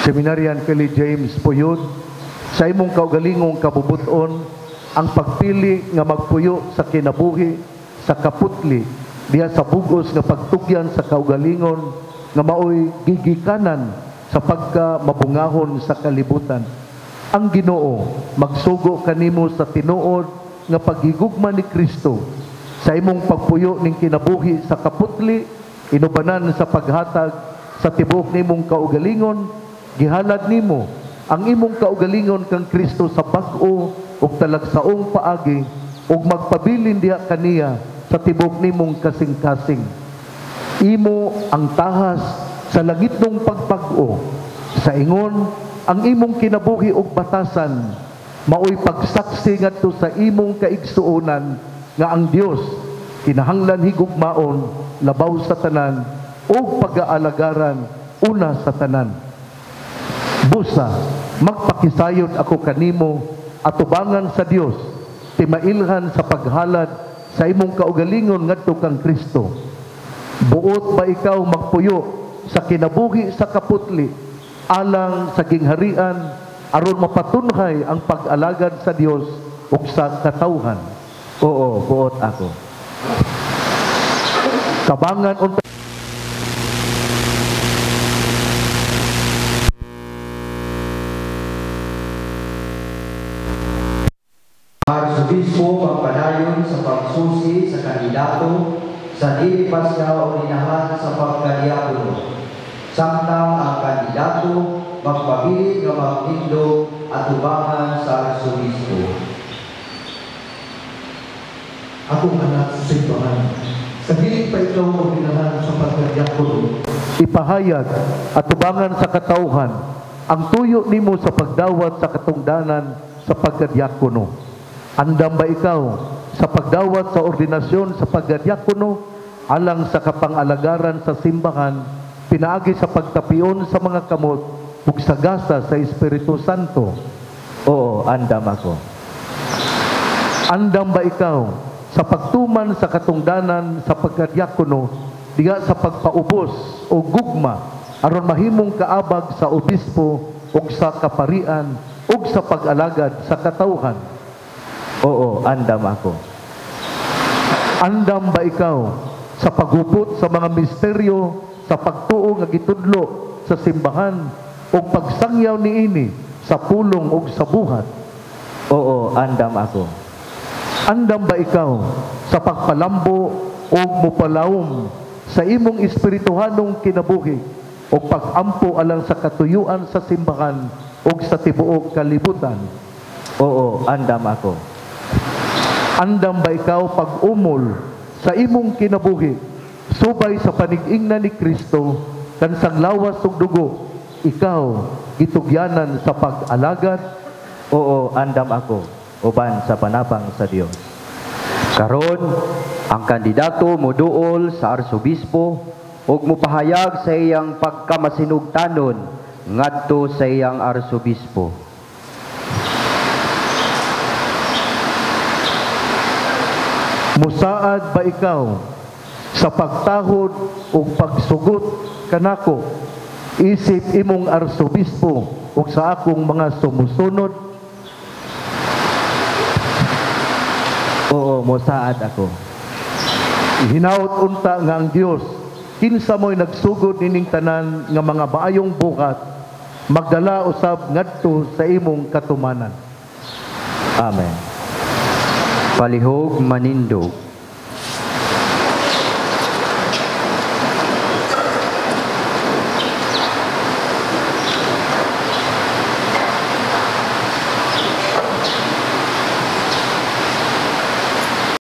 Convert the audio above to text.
Seminarian Kelly James Puyod, sa imong kaugalingong kabubuton, ang pagpili nga magpuyo sa kinabuhi sa kaputli diha sa bugos nga pagtugyan sa kaugalingon nga maoy gigikanan sa pagka mabungahon sa kalibutan. Ang Ginoo magsugo kanimo sa tinuod nga paghigugma ni Kristo sa imong pagpuyo ning kinabuhi sa kaputli, inubanan sa paghatag sa tibuok nimong kaugalingon. Gihalad nimo ang imong kaugalingon kang Kristo sa bag-o ug talagsaong paagi ug magpabilin diha kaniya sa tibuok nimong kasing-kasing. Imo ang tahas sa langitnong pagbag-o. Sa ingon, ang imong kinabuhi ug batasan maoy pagsaksi ngadto sa imong kaigsuonan nga ang Dios kinahanglan higugmaon labaw sa tanan ug pag-aalagaran una sa tanan. Busa, magpakisayod ako kanimo atubangan sa Dios, timailhan sa paghalad sa imong kaugalingon ngadto kang Kristo. Buot ba ikaw magpuyo sa kinabuhi sa kaputli alang sa gingharian aron mapatunhay ang pag-alagad sa Dios ug sa katawhan? Oo, buot ako. Kabangan unta Arsobispo magpadayon sa pagsusi sa kandidato sa dili pa siya ordinahan sa pagkadiakono. Samtang ang kandidato magpabilin nga magtindog atubangan sa arsobispo. Akong anak sa simbahan, sa dili pa ikaw ordinahan sa pagkadiakono, ipahayag atubangan sa katawhan ang tuyo nimo sa pagdawat sa katungdanan sa pagkadiakono. Andam ba ikaw sa pagdawat sa ordinasyon sa pagkadiakono alang sa kapangalagaran sa simbahan, pinaagi sa pagtapion sa mga kamot ug sa gasa sa Espiritu Santo? Oo, andam ako. Andam ba ikaw sa pagtuman sa katungdanan sa pagkadiakono diha sa pagpaubos o gugma aron mahimong kaabag sa obispo ug sa kaparian ug sa pag-alagad sa katawhan? Oo, andam ako. Andam ba ikaw sa paghupot sa mga misteryo sa pagtuo nga gitudlo sa simbahan ug pagsangyaw niini sa pulong ug sa buhat? Oo, andam ako. Andam ba ikaw sa pagpalambo ug mopalawom sa imong espirituhanong kinabuhi ug pag-ampo alang sa katuyuan sa simbahan ug sa tibuok kalibutan? Oo, andam ako. Andam ba ikaw pag-umol sa imong kinabuhi subay sa panig-ingna ni Kristo kansang lawas ug dugo ikaw gitugyanan sa pag-alagad? Oo, andam ako uban sa panabang sa Dios. Karon ang kandidato moduol sa arsobispo ug mopahayag sa iyang pagkamasinugtanon ngadto sa iyang arsobispo. Musaad ba ikaw sa pagtahod ug pagsugot kanako isip imong arsobispo ug sa akong mga sumusunod? Oo, mosaad ako. Hinaut unta nga ang Dios kinsa mo'y nagsugod nining tanan nga mga maayong buhat magdala usab ngadto sa imong katumanan. Amen. Palihog manindog.